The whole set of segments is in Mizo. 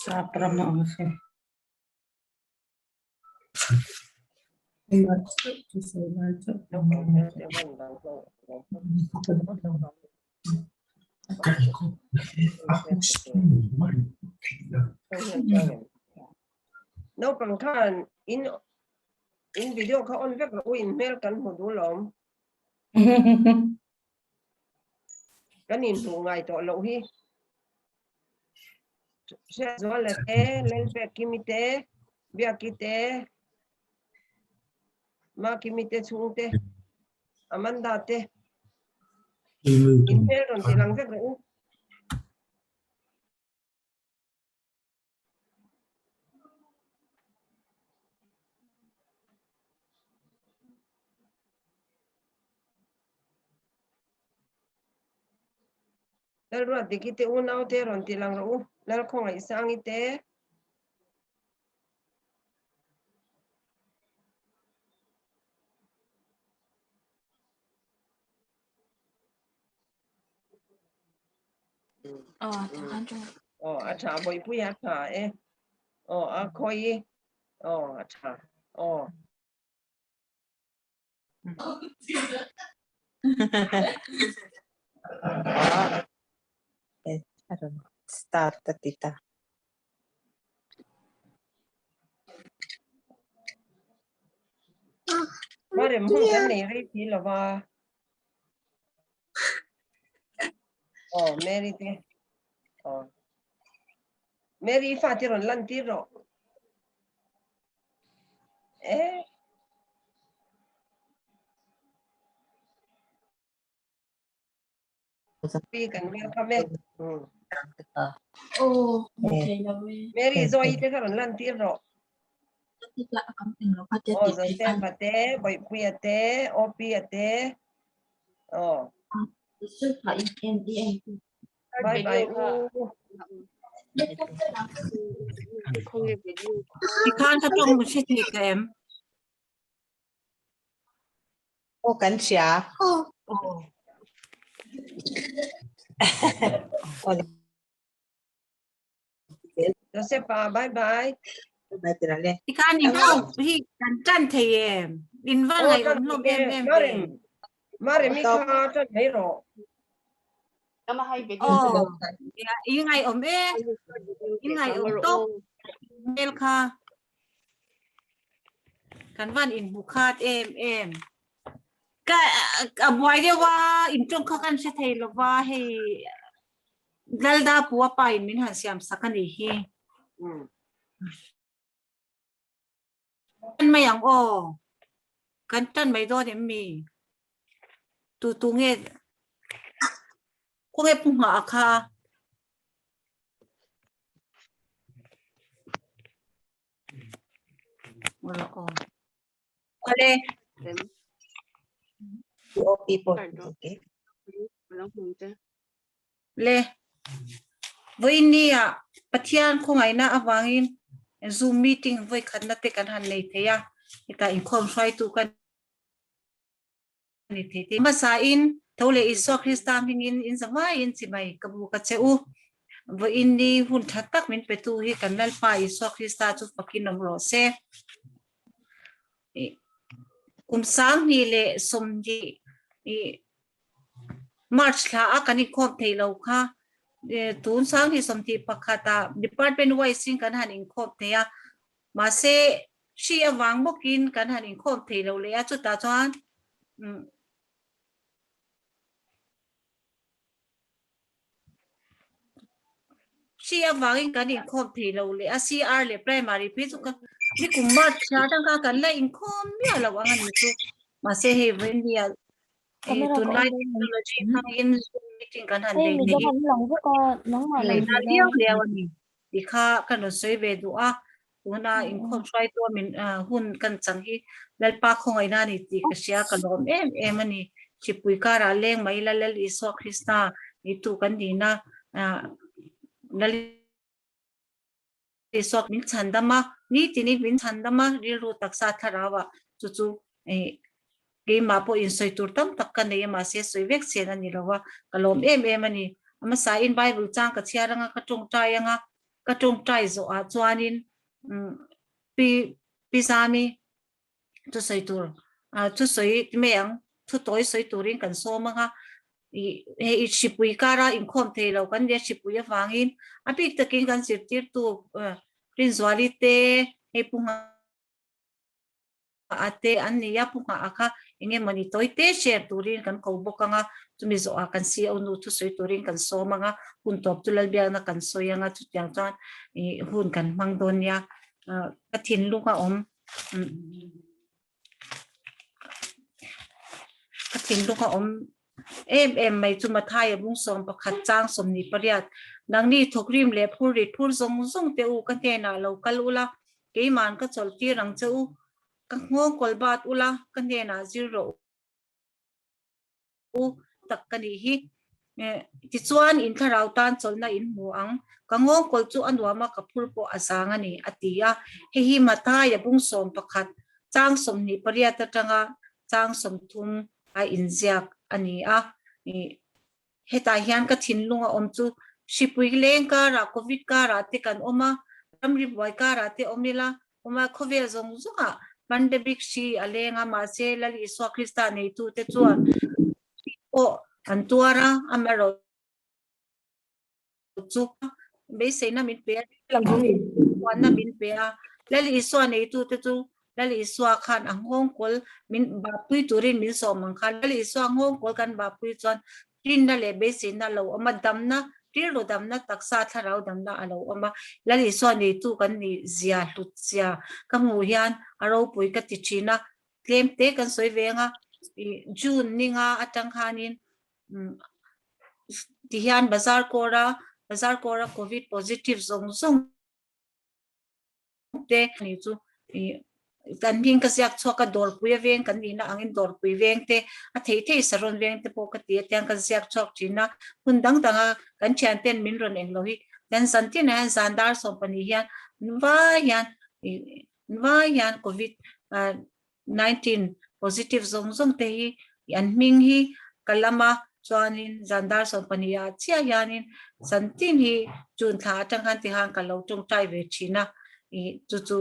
Sap ram a awm se. Naupang khan in in video kha on vek rawh u in hmel kan hmu duh lawm. Kan inhmuh ngai tawh loh hi. Hriatzuala te, Lalpekimi te, Biaki te, Makimi te chhungte, Amanda te. In hmel rawn ti lang vek rawh u. Lalruatdiki te unau te rawn ti lang rawh u. Lalkhawngaihsangi te. Aw a tha bawihpui a tha e aw a khawi aw a tha aw. Start ta ti ta. Marem hun kan nei rei si lova. Aw Mary te. Aw. Mary fa te rawn lan tir rawh. Eh. Pi kan welcome e. Mm. Oh, thei lo e. Mary Zoe te kha rawn lan tir rawh. Aw Joseph a te, Bawihpuia te, Opi-a te. Aw. Bye bye u. Tikhan ka tawng mu hre thei ka em? Aw kan hria. Aw. Joseph a bye bye. Bye tira le. Tikhan in ho hi kan tan thei em? In van Aw ngai tan awm hlawm thei em e. em ve. Marem. Marem i kha tan mai rawh. Aw. Ya, i ngai awm e. I ngai awm tawp. Hmel kha. Kan van in hmu khat em em. Ka a buai deuh a, in tawng kha kan hre thei lova hei Lalda pu a pa in min han siam sak a nih hi. Tan mai ang aw. Kan tan mai dawn em mi? Tu tu nge khawnge pu nghah a kha? Awle. OP pawh okay. Le. Vawiin ni ah Pathian khawngaihna avangin Zoom meeting vawi khatna te kan han nei thei a, hetah inkhawm hruaitu kan ni thei te. Hmasa in tho leh Isua Krista hmingin in zavaiin chimai ka bu ka che u. Vawiin ni hun tha tak min petu hi kan Lalpa Isua Krista chu fakin awm rawh se. Kum 20 leh 20 March thla a kan inkhawm thei lo kha tun 2021 ah department wise in kan han inkhawm thei a mahse hri avang bawkin kan han inkhawm thei lo leh a chutah chuan hri avangin kan inkhawm thei lo leh a CR leh primary phei chu ka nikum March thla atang kha kan la inkhawm miah lo ang a ni chu mahse hei vawiin hi tunlai technology hmangin zoom meeting kan han nei nei hi ngaihna liau liau a ni tih kha ka rawn sawi ve duh a tuna inkhawm hruaitu min hun kan chang hi Lalpa khawngaihna a ni tih ka hria ka lawm em em a ni Hripui karah leng mai ila Lal Isua Krista neitu kan nihna Lal. Isua min chhandam a, nitinin min chhandam a, rilru taksa thlarau ah chu chu keimah pawh insawi tur tam tak ka nei a, mahse sawi vek chian a ni lo a, ka lawm em em a ni. A hmasain Bible chang ka chhiar anga ka tawngtai anga, ka tawngtai zawhah chuanin Pi Pi Zami chu sawi tur chu sawi mai ang, thu tawi sawi turin kan sawm anga, ih hei i hripui kara inkhawm thei lo kan nia hripui avangin a bik takin kan zirtirtu Rinzuali te hei Pu Nghah te an ni a, Pu Nghah kha eng emawni tawi te share turin kan ko bawk anga, chumi zawhah kan CEO nu thu sawi turin kan sawm anga, hun tawp chu Lalbiakna kan sawi anga chutiang chuan ih hun kan hmang dawn nia, ka thinlung a awm. Ka thinlung a awm em em mai chu Mathai a bung 11 chang 28 Nangni thawkrim leh phur rit phur zawng zawng te u ka hnenah lo kal ula, keiman ka chawlh tir ang che u, ka nghawng kawl bat ula ka hnenah zir rawh u. u tak ka nih hi. Tichuan, in thlarau tan chawlhna in hmu ang. Ka nghawngkawl chu a nuam a, ka phur pawh a zang a ni, a ti a. Hei hi Mathaia bung 11, chang 28 atanga chang 30 a inziak a ni a. Hetah hian ka thinlung a awm chu hripui leng karah, Covid karah te kan awm a, ramri buai karah te awm ila, Kuma khawvel zawng zawngah pandemic hri a leng a, mahse Lal Isua Krista neitute chuan hri pawh an tuar a, amaherawhchu beiseina min pe a, puanna min pe a. Lal Isua neitute chu Lal Isua khan a nghawngkawl min bapui turin min sawm ang khan Lal Isua nghawngkawl kan bapui chuan Rinna leh beiseina a lo awm a, damna, rilru damna, taksa thlarau damna a lo awm a. Lal Isua neitu kan nih zia, hlut zia ka hmuh hian a ropui ka ti thin a. Tlem te kan sawi ve ang a, June ninga atang khanin tihian bazar kawra, bazar kawra covid positive zawng zawng te ni chu kan hming ka ziak chhuak a dawrpui a veng kan nihna angin dawrpui veng te a thei thei saron veng te pawh ka ti a tiang ka ziak chhuak thin a hun dang dang a kan thian ten min rawn eng lo hi kan zan tin ah hian zan dar 12 hian vai hian vai hian covid 19 positive zawng zawng te hi an hming hi ka lam a chuanin zan dar 12 ah chiah hianin zan tin hi June thla atang khan tikhan ka lo tawngtai ve thin a ih chu chu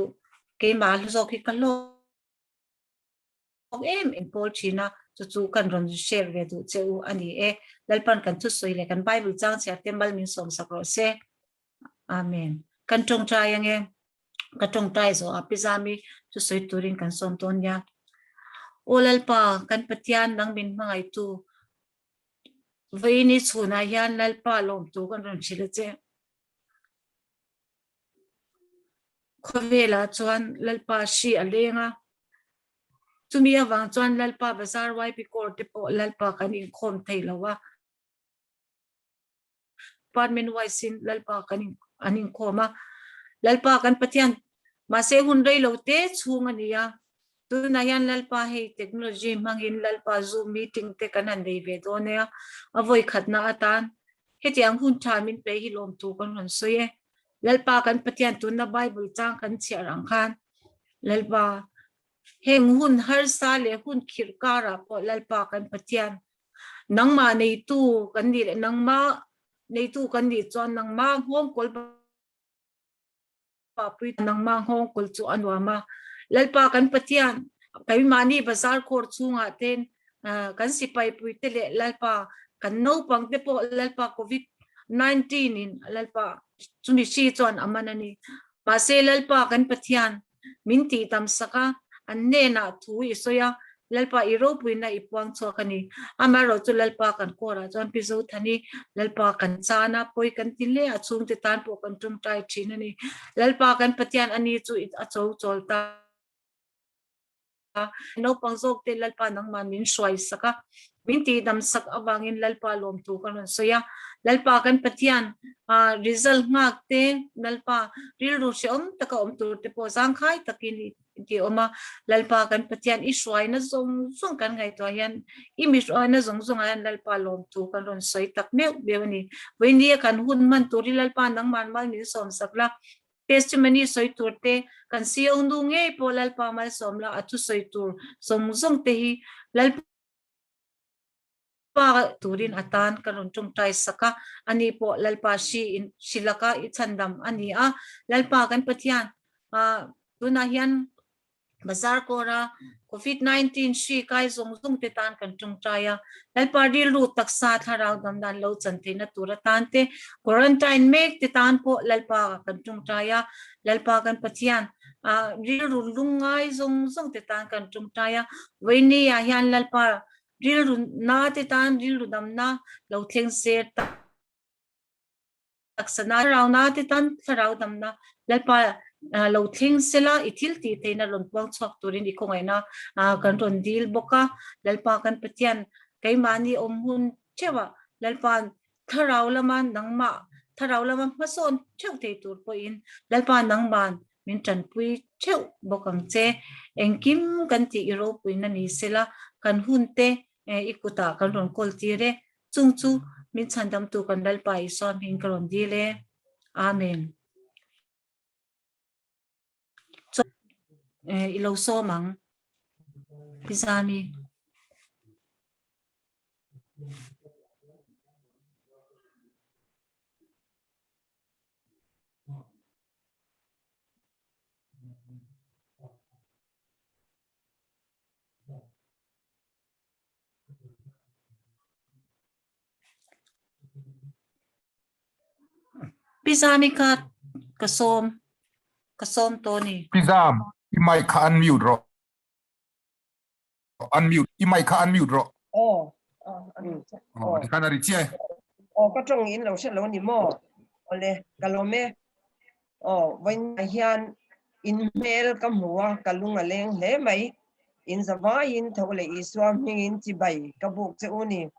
keimah hlu zawk hi ka hlawk em em pawl thin a chu chu kan rawn share ve duh che u a ni e Lalpan kan thusawi leh kan Bible chang chhiar te mal min sawm sak rawh se. Amen. Kan tawngtai ange. Ka tawngtai zawh a Pizami chu sawi turin kan sawm dawn nia. Aw Lalpa, kan Pathian nang min hmangaihtu vawiin i chhunah hian Lalpa lawmtu kan rawn hrilh a che. Khawvelah chuan Lalpa hri a leng a. Chumi avang chuan Lalpa Bazar YP Corps te pawh Lalpa kan inkhawm thei lo a. Department wise in Lalpa kan in an inkhawm a, Lalpa kan Pathian mahse hun rei lo te chhung a ni a, tunah hian Lalpa hei technology hmangin Lalpa zoom meeting te kan han nei ve dawn e a, a vawi khatna atan hetiang hun tha min pe hi lawmtu kan rawn sawi e. Lalpa kan Pathian tunna Bible chang kan chhiar ang khan Lalpa heng hun harsa leh hun khirh karah pawh Lalpa kan Pathian Nangmah neitu kan nih leh nangmah neitu kan nih chuan nangmah nghawngkawl pui nangmah nghawngkawl chu a nuam a. Lalpa kan Pathian keimahni bazar khawr chhungah ten kan sipai puite leh Lalpa kan naupang te pawh Lalpa covid 19 in Lalpa chumi hri chuan a man a ni. Mahse Lalpa kan Pathian Min tih tam sak a, an hnenah thu i sawi a, Lalpa i ropuina i puang chhuak a ni. Amaherawh chu Lalpa kan kawrah chuan Pi Zothani, Lalpa kan chan a, pawi kan ti hle a, chhungte tan pawh kan tawngtai thin a ni. Lalpa kan Pathian a ni chu a cho chawl ta a, naupang zawkte Lalpa nangmah min hruai sak a, Min tihdam sak avangin Lalpa lawmthu ka rawn sawi a, Lalpa kan Pathian result nghak te, Lalpa rilru hrehawm taka awm tur te pawh zangkhai takin i ti awm a, Lalpa kan Pathian i hruaina zawng zawng kan ngaihtuah hian i mi hruaina zawng zawngah hian Lalpa lawmthu kan rawn sawi tak meuh meuh a ni. Vawinia kan hun hman tur hi Lalpa nangman mal min sawm sak la. Testimony sawi tur te kan CEO nu ngei pawh Lalpa malsawm la a thusawi tur zawng zawng te hi Lalpa turin a tan kan rawn tawngtai sak a, ani pawh Lalpa hri in hri laka i chhandam a ni a, Lalpa kan Pathian ah tunah hian Bazar kawra Covid 19 hri kai zawng zawng te tan kan tawngtai a, Lalpa rilru taksa thlarau dam dan lo chan theihna tur atan te quarantine mek te tan pawh Lalpa kan tawngtai a, Lalpa kan Pathian ah rilru lungngai zawng zawng te tan kan tawngtai a, Vawiini ah hian Lalpa rilru na te tan rilru damna lo thleng se ta. Taksa na thlarau na te tan thlarau damna Lalpa lo thleng sela i thil tih theihna rawn puang chhuak turin i khawngaihna kan rawn dil bawk a. Lalpa kan Pathian keimahni awm hun theuhah Lalpa thlarau lama nangmah thlarau lama hmasawn theuh thei tur pawhin Lalpa nangman min tanpui theuh bawk ang che. Engkim kan tih i ropuina ni sela kan hun te i kutah kan rawn kawl tir e. Chung chu min chhandamtu kan Lalpa Isua hming ka rawn dil e. Amen. Chuan i lo sawm ang. Pi Zami. Pi Zami kha ka sawm ka sawm tawh ni. Pi Zam, i mic kha unmute rawh. Unmute, i mic kha unmute rawh. Aw, aw, aw, tikhan a ri chiah e. Aw, ka tawng in lo hre lo ni maw? Awle, ka lawm e. Aw, vawiin hian in hmel ka hmu a, ka lung a leng hle mai. In zavaiin tho leh Isua hmingin chibai ka buk che u ni.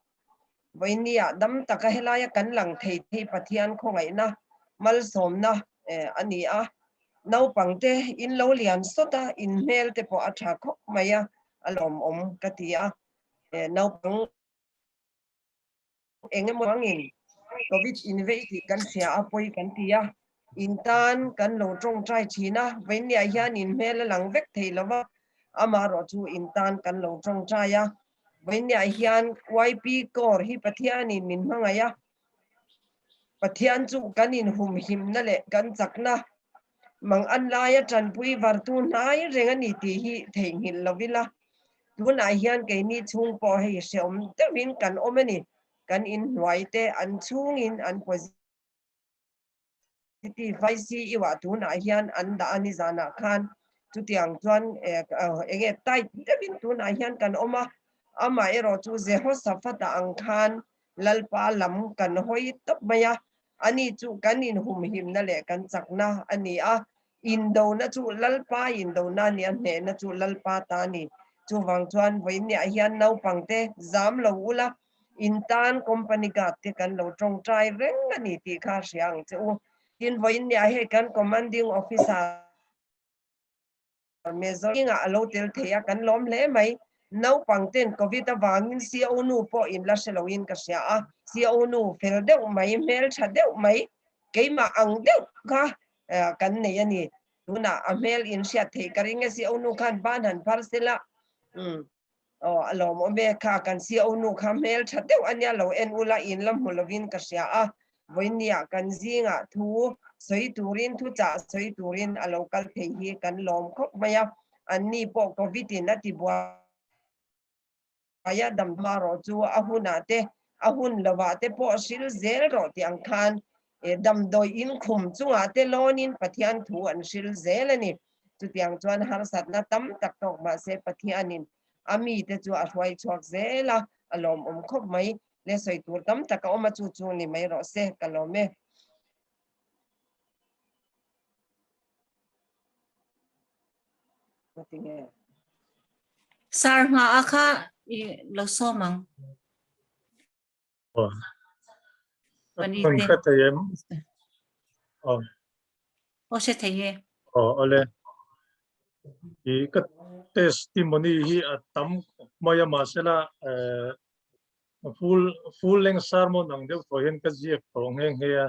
Vawiinniah dam taka helaia kan lang thei thei Pathian khawngaihna malsawmna a ni a. Naupangte in lo lian sawt a, in hmel te pawh a tha khawp mai a, a lawmawm ka ti a. Naupang. Eng emaw angin Covid invei tih kan hria a, pawi kan ti a, in tan kan lo tawngtai thin a, vawiinniah hian in hmel a lang vek thei lo va, amaherawh chu in tan kan lo tawngtai a, vawiinniah hian YP Corps hi Pathianin min hmangaih a, Pathian chu kan inhumhimna leh kan chakna mang an laia tanpui vartu hnai reng a ni tih hi theihnghilh lo ila, tunah hian keini chhung pawh hei hrehawm deuhin kan awm a ni, kan inhnuai te an chhungin an positive ICU ah tunah hian an dah a ni zanah khan chutiang chuan enge tight deuhin tunah hian kan awm a, amaherawhchu Jehoshaphat-a ang khan Lalpa lam kan hawi tawp mai a, Ani chu kan inhumhimna leh kan chakna a ni a, indona chu Lalpa indona a ni a, hnehna chu Lalpa ta a ni. Chuvang chuan vawiinniah hian naupangte zam lo ula, in tan company guard te kan lo tawngtai reng a ni tih kha hria ang che u. Tin, vawiinniah hei kan commanding officer, Major King-ah a lo tel thei a, kan lawm hle mai. Naupang ten Covid avangin CO nu pawh in la hre loin ka hria a, CO nu fel deuh mai, hmeltha deuh mai, keimah ang deuh kha kan nei a ni. Tunah a hmel in hriat theih ka ring e, CO nu khan ban han phar sela, umm aw a lawmawm e, kha kan CO nu kha hmeltha deuh a nia lo en ula in la hmu lovin ka hria a, Vawinia kan zingah thu sawi turin, thuchah sawi turin a lo kal thei hi kan lawm khawp mai a, anni pawh Covid in a ti buai a, dam hma rawh chu a hunah te, a hun lovah te pawh hril zel rawh tih ang khan damdawi in khum chungah te lawnin Pathian thu an hril zel a ni. Chutiang chuan harsatna tam tak tawk mahse Pathianin a mite chu a hruai chhuak zel a, a lawmawm khawp mai. Le sawi tur tam tak a awm a, chu chu ni mai rawh se, ka lawm e. Sir hma a kha i lo sawm ang. Aw. Kan hre thei em? Aw. Aw hre thei e. Aw awle. I ka testimony hi a tam khawp mai a mahsela eh full full length sermon ang deuh tawh hian ka ziak tawh nghe nghe a.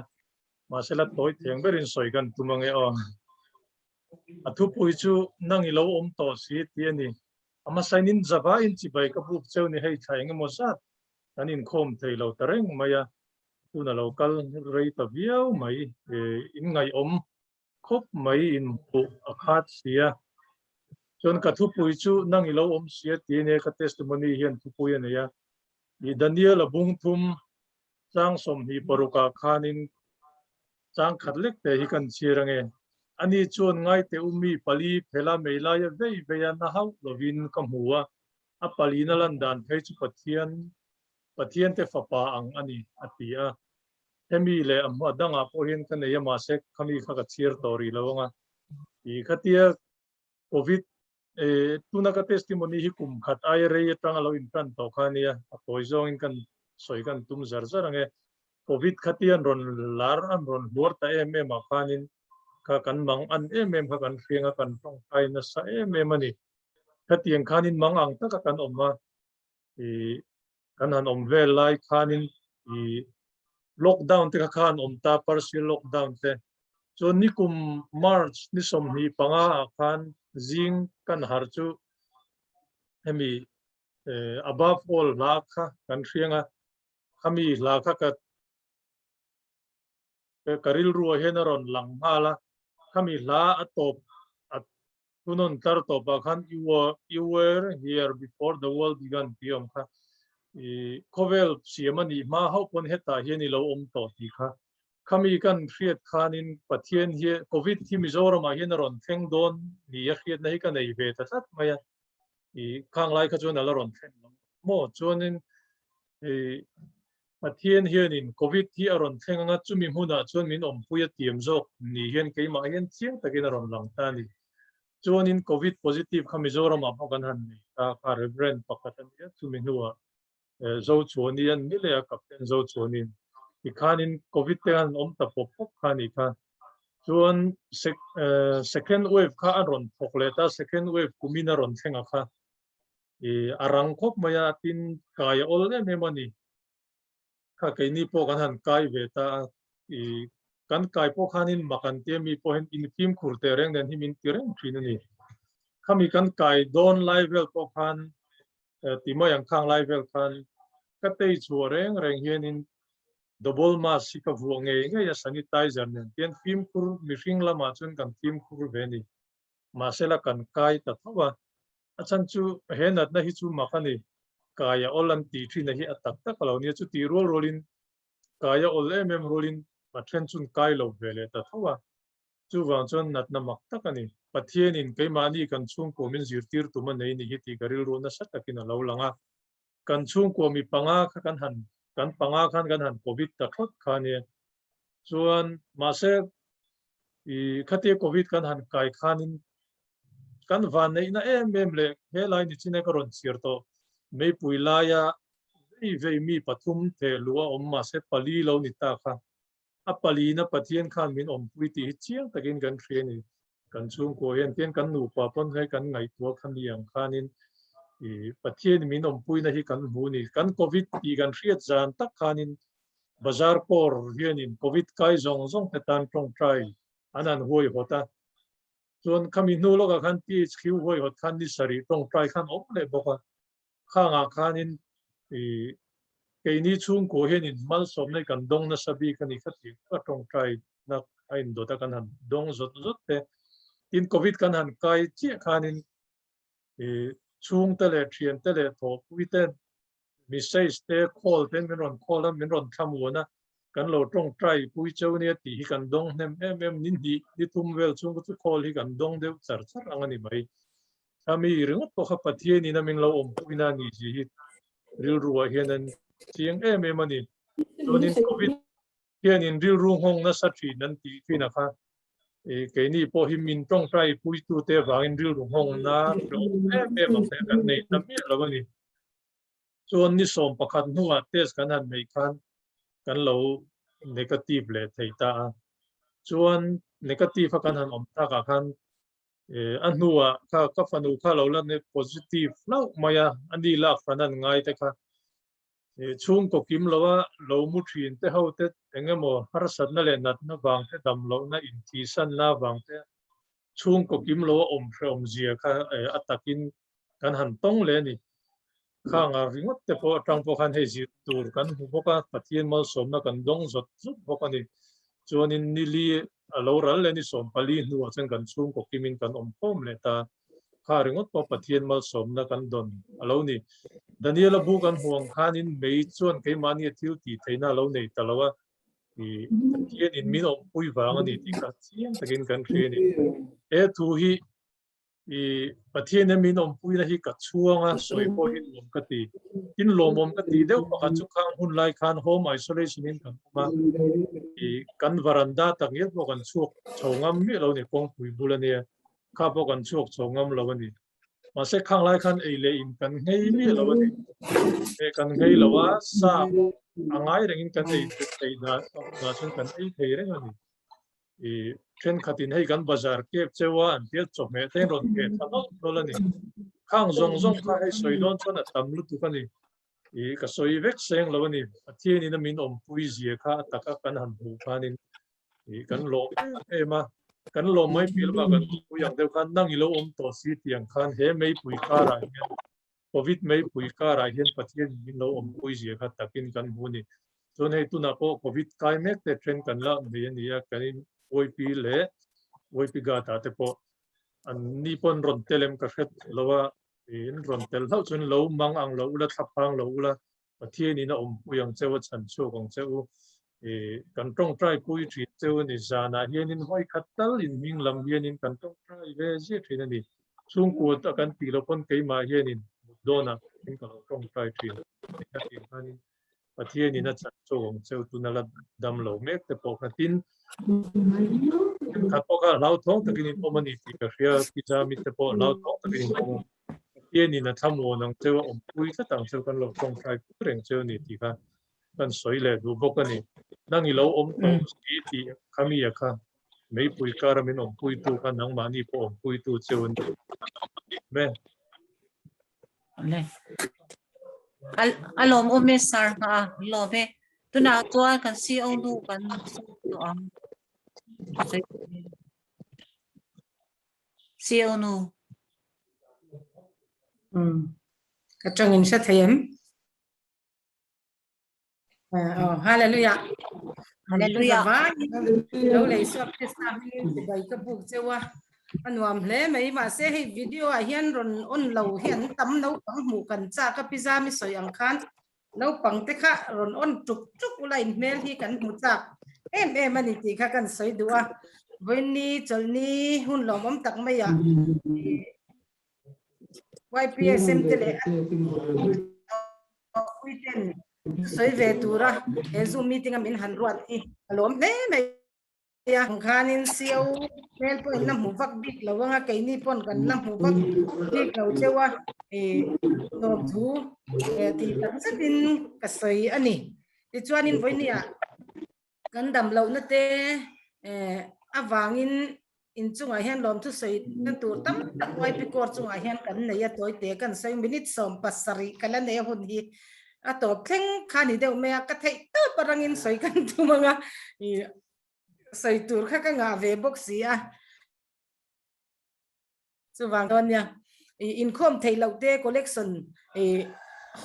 Mahsela tawi theng berin sawi kan tum ange aw. A thupui chu nang i lo awm tawh si tih a ni. A hmasain in zava in chibai ka buk cheu ni hei thla engemaw zat kan inkhawm thei lo ta reng mai a, hun a lo kal rei ta viau mai. In ngaihawm khawp mai in hmuh a khat si a. Chuan ka thupui chu nang i lo awm si a tih a nia ka testimony hian thupui a nei a. I Daniel a bung thum chang 26 ah khanin chang khat lek te hi kan chhir ange. Ani chuan ngaite u mi pali phela mei laia vei vei a na hauh lovin ka hmu a, a palina lan dan phei chu Pathian Pathian te fapa ang a ni a ti a. Hemi leh a hma dangah pawh hian ka nei a mahse khami kha ka chhir tawh rih lo anga. I khatia Covid tuna ka testimony hi kum khat aia rei atanga lo intan tawh kha ania, a tawi zawngin kan sawi kan tum zar zar ange. Covid khatia an rawn lar an rawn hluar ta em em ah khanin kha kan mang an em em kha kan hriang a kan tawngtai nasa em em a ni. Khatiang khanin mang ang taka kan awm a, i kan han awm vel lai khanin i lockdown te kha khan awm ta partial lockdown te chuan nikum March ni 25 ah khan zing kan har chu hemi above all hla kha kan hriang a khami hla kha ka ka rilru ah hian a rawn lang nghal a khami hla a tawp a Thunawn tlar tawpah khan You were, you were here before the world began tih a awm kha. I khawvel siam a nih hma hauh pawn hetah hian i lo awm tawh tih kha. Khami kan hriat khanin Pathian hi Covid hi Mizoramah hian a rawn thleng dawn ni a hriatna hi ka nei ve ta tlat mai a. I khang lai kha chuan a la rawn thlen lo maw? Chuanin i Pathian hianin Covid hi a rawn thleng anga chumi hmunah chuan min awmpui a tiam zawk ni hian keimah hian chiang takin a rawn lang ta a ni. Chuanin Covid positive kha Mizoramah pawh kan han nei ta kha Reverend pakhat a nia chumi hnuah Zochuani an ni leh a Captain Zochuani tikhanin Covid te han awm ta pawp pawp kha a ni kha. Chuan second wave kha a rawn thawk leh ta second wave kumin a rawn thleng a kha. I a rang khawp mai a, tin kai a awl em em a ni. Kha keini pawh kan han kai ve ta a, i kan kai pawh khanin mak an tia mi pawhin in fimkhur teh reng nen hi min ti reng thin a ni. Khami kan kai dawn lai vel pawh khan ti mai ang khang lai vel khan ka tei chhuah reng reng hianin double mask hi ka vuah ngei ngei a sanitizer nen tian fimkhur mihring lamah chuan kan fimkhur ve a ni. Mahsela kan kai ta tho a, a chhan chu he natna hi chu mak a ni, kai a awl an tih thin a hi a tak tak a lo nia, chuti rual rualin kai a awl em em rualin a then chun kai lo ve leh ta tho a, chuvang chuan natna mak tak a ni. Pathianin keimahni kan chhungkua min zirtir tum a nei ni hi tih ka rilru nasa takin a lo lang a, kan chhungkua mi panga kha kan han kan panga khan kan han covid ta thawt kha nia chuan mahse i khatia covid kan han kai khanin kan van neihna em em leh helai ni chine ka rawn chhiar tawh meipui laia vei vei mi pathum the lua awm mahse pali lo ni ta kha A palina Pathian khan min awmpui tih hi chiang takin kan hria a ni. Kan chhungkua hian tian kan nupa pawn hei kan ngaihtuah kha mi ang khanin i Pathian min awmpuina hi kan hmu a ni. Kan Covid tih kan hriat zan tak khanin Bazar Corps hianin Covid kai zawng zawng te tan tawngtai an han huaihawt a. Chuan khami hnu lawkah khan PHQ huaihawt khan ni sarih tawngtai khan awm leh bawk a. Khangah khanin i keini chhungkua hianin malsawmna hi kan dawng nasa bik a ni kha tih ka tawngtai na a indawt a kan han dawng zawt zawt te. Tin Covid kan han kai chiah khanin i chhungte leh thiante leh thawhpui te message te call te min rawn call a min rawn thlamuan a kan lo tawngtai pui cheu nia tih hi kan dawng hnem em em ni hnih ni thum vel chhung chu call hi kan dawng deuh char char ang a ni mai. Khami ringawt pawh kha Pathianin a min lo awmpuina a ni tih hi rilruah hian an chiang em em a ni. Chuanin Covid hianin rilru nghawng nasa thin an tih thin a kha. Keini pawh hi min tawngtai puitute avangin rilru nghawngna hlauhawm em em ang te kan nei ta miah lo a ni. Chuan ni 11 hnuah test kan han neih khan kan lo negative leh thei ta a. Chuan negative a kan han awm takah khan a hnuah kha ka fanu kha lo la positive hlauh mai a, a ni lak fan an ngai te kha. Chhungkaw kim loa lo mu thin te ho te eng emaw harsatna leh natna vang te dam lohna intihsanna vang te chhungkaw kim loa awm hrehawm zia kha a takin kan han tawng leh a ni. Khanga ringawt te pawh atang pawh khan hei zir tur kan hmu bawk a, Pathian malsawmna kan dawng zawt zawt bawk a ni. Chuanin nili a lo ral leh ni 14 hnuah chuan kan chhungkaw kimin kan awm khawm leh ta. Kha ringawt pawh Pathian malsawmna kan dawn a lo ni. Daniela bu kan hmuh ang khanin mei chuan keimahni a thil tih theihna a lo nei ta lo a, i Pathianin min awmpui vang a ni tih kha chiang takin kan hria a ni. He thu hi i Pathianin min awmpuina hi ka chhuang a, sawi pawh hi nuam ka ti. Tin lawmawm ka ti deuh pakhat chu khang hun lai khan home isolation in kan awm a, i kan varanda takngial pawh kan chhuak chho ngam miah lo a ni, kawngpui bul a nia. Kha pawh kan chhuak chho ngam lo a ni. Mahse khang lai khan ei leh in kan nghei miah lo a ni. He kan nghei lo a, sa a ngai rengin kan ei thei dah dah chuan kan ei thei reng a ni. I thenkhatin hei kan bazar kep cheu a, an tia chawhmeh te rawn keh tha nawlh nawlh a ni. Khang zawng zawng kha hei sawi dawn chuan a tam lutuk a ni. I ka sawi vek seng lo a ni. Pathianin a min awmpui zia kha a taka kan han hmuh khanin i kan lawm em em a kan lawm mai piah lamah kan pui ang deuh khan nang i lo awm tawh si tih ang khan he meipui karah hian covid meipui karah hian Pathian min lo awmpui zia kha takin kan hmu a ni. Chuan hei tunah pawh covid kai mek te then kan la nei a ni a, kan in YP leh YP Guard ah te pawh an ni pawn rawn tel em ka hre lo a, in rawn tel hlauh chuan lo mang ang lo ula thlaphang lo ula Pathianin a awmpui ang cheu a chhan chhuak ang che u. I kan tawngtai pui thin cheu a ni. Zanah hianin hawi khat tal in hming lam hianin kan tawngtai ve ziah thin a ni. Chhungkua a kan tih loh pawn keimah hianin mut dawnah in ka lo tawngtai thin. Hetiang khanin Pathianin a chhan chhuak ang cheu tuna la dam lo mek te pawh kha tin thenkhat pawh kha hlauthawng takin in awm a ni tih ka hria. Pizza mite pawh hlauthawng takin in awm a. Pathianin a thlamuan ang cheu, a awmpui tlat ang cheu, kan lo tawngtai pui reng cheu a ni tih kha kan sawi leh duh bawk a ni. Nang i lo awm tawh si tih kha mi a kha meipui kara min awmpuitu kha nangmahni pawh awmpuitu cheu a ni. Amen. Le. A lawm awm e sir nga a lawm e. Tunah chuan kan CO nu kan tawh ang. CO nu. Ka tangin hre thei em? Oh, hallelujah. Hallelujah. Lo lei suak Krista hmingin chibai ka buk cheu a. A nuam hle mai mahse hei video ah hian rawn on lo hi an tam naupang hmuh kan chak a pizza mi sawi ang khan naupang te kha rawn on tuk tuk ula in hmel hi kan hmu chak em em a ni tih kha kan sawi duh a. Vawiinni chawlhni hun lawmawm tak mai ah YPSM te leh a ten sawi ve tura he Zoom meeting a min han ruat hi a lawm hle mai a. Ang khanin CO hmel pawh in la hmu vak bik lo anga keini pawn kan la hmu vak bik lo cheu a lawmthu tih tak zetin ka sawi a ni. Tichuanin vawinia kan dam lohna te avangin inchungah hian lawmthu sawi na tur tam tak YP Corps chungah hian kan nei a tawite kan sawi minute 17 ka la nei a hun hi a tawp thleng kha ni deuh mai a ka theih tawp a rangin sawi kan tum anga sawi tur kha ka ngah ve bawk si a. Chuvang chuan nia inkhawm theih loh te collection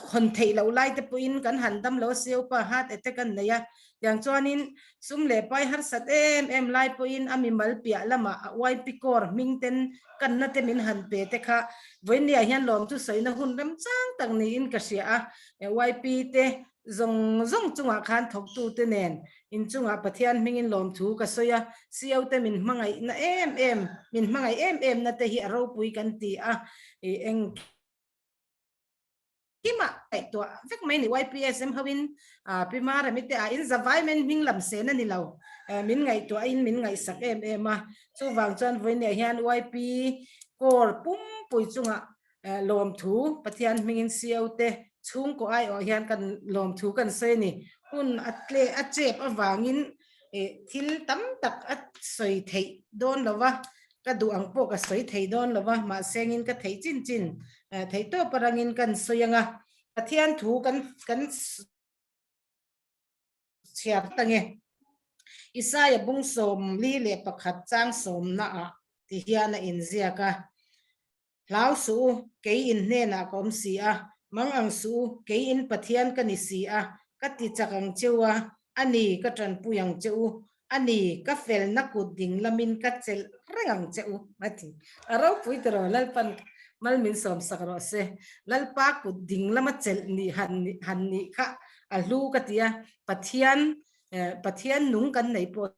hawn theih loh lai te pawhin kan han dam lo a sio pa heart attack an nei a tiang chuanin sum leh pai harsat em em lai pawhin a mimal piah lamah a YP Corps hming ten kanna te min han pe te kha vawiinniah hian lawm chu sawina hun remchang tak niin ka hria a YP te Zawng zawng chungah khan thawktute nen inchungah Pathian hmingin lawmthu ka sawi a, CO te min hmangaihna em em, min hmangaih em em na te hi a ropui kan ti a, i eng kimah ngaihtuah vek mai ni YPSM hoin Pi Marami te ah in zavai men hming lam sen a ni lo, min ngaihtuahin min ngaihsak em em a, chuvang chuan vawiinah hian YP Corps pumpui chungah Lawmthu, Pathian hmingin CO te chhungkaw aiawh hian kan lawmthu kan sawi a ni. Hun a tle a chep avangin thil tam tak a sawi theih dawn lo va, ka duh ang pawh ka sawi thei dawn lo va, mahsengin ka theih chin chin theihtawp arangin kan sawi ang a. Pathian thu kan kan chhiar ta nge. Isaia bung 41 chang sawmna ah ti hian a inziak a, Hlau suh u, kei in hnenah ka awm si a, mang ang suh u, kei in Pathian ka ni si a, ka ti chak ang che u a, a ni, ka tanpui ang che u, a ni, ka felna kut ding lamin ka chelh reng ang che u, a ti. A ropui tiraw, Lalpan mal min sawmsak rawh se. Lalpa kut ding lama chelh nih han han nih kha a hlu ka ti a, Pathian, Pathian nung kan nei pawh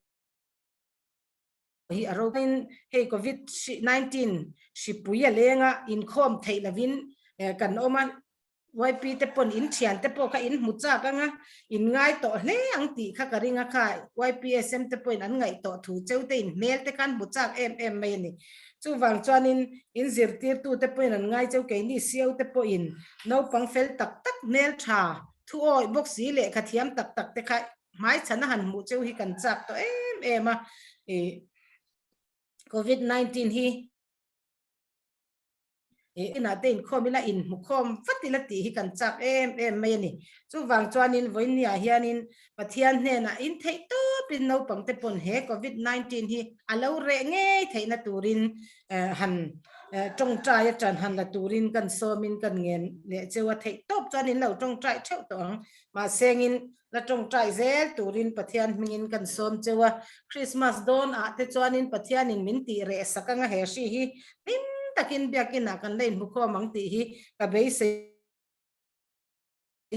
hi a roin hei covid 19 hripui a lenga inkhawm theih lovin kan awm a YP te pawn in thian te pawh kha in hmu chak anga in ngai tawh hle ang tih kha ka ring a kha YPSM te pawhin an ngaih tawh thu cheu te in hmel te khan hmu chak em em mai a ni chuvang chuanin in zirtirtu te pawhin an ngai cheu keini CO te pawhin naupang fel tak tak hmel tha thu awih bawk si lehkha thiam tak tak te kha hmaichhan a han hmuh cheu hi kan chak tawh em em a, ih covid 19 hi ih inah te inkhawm ila inhmukhawm vat ila tih hi kan chak em em mai a ni. Chuvang chuanin vawiinniah hianin Pathian hnenah in theih tawpin naupang te pawn he covid 19 hi a lo reh ngei theihna turin han tawngtai a tan han la turin kan sawmin kan ngen leh cheu a theih tawp chuan in lo tawngtai theuh tawh ang. Mahsengin La tawngtai zel turin Pathian hmingin kan sawm cheu a, Christmas dawn ah te chuanin Pathianin min tih reh sak anga he hri hi hlim takin biakin ah kan la inhmukhawm ang tih hi ka beisei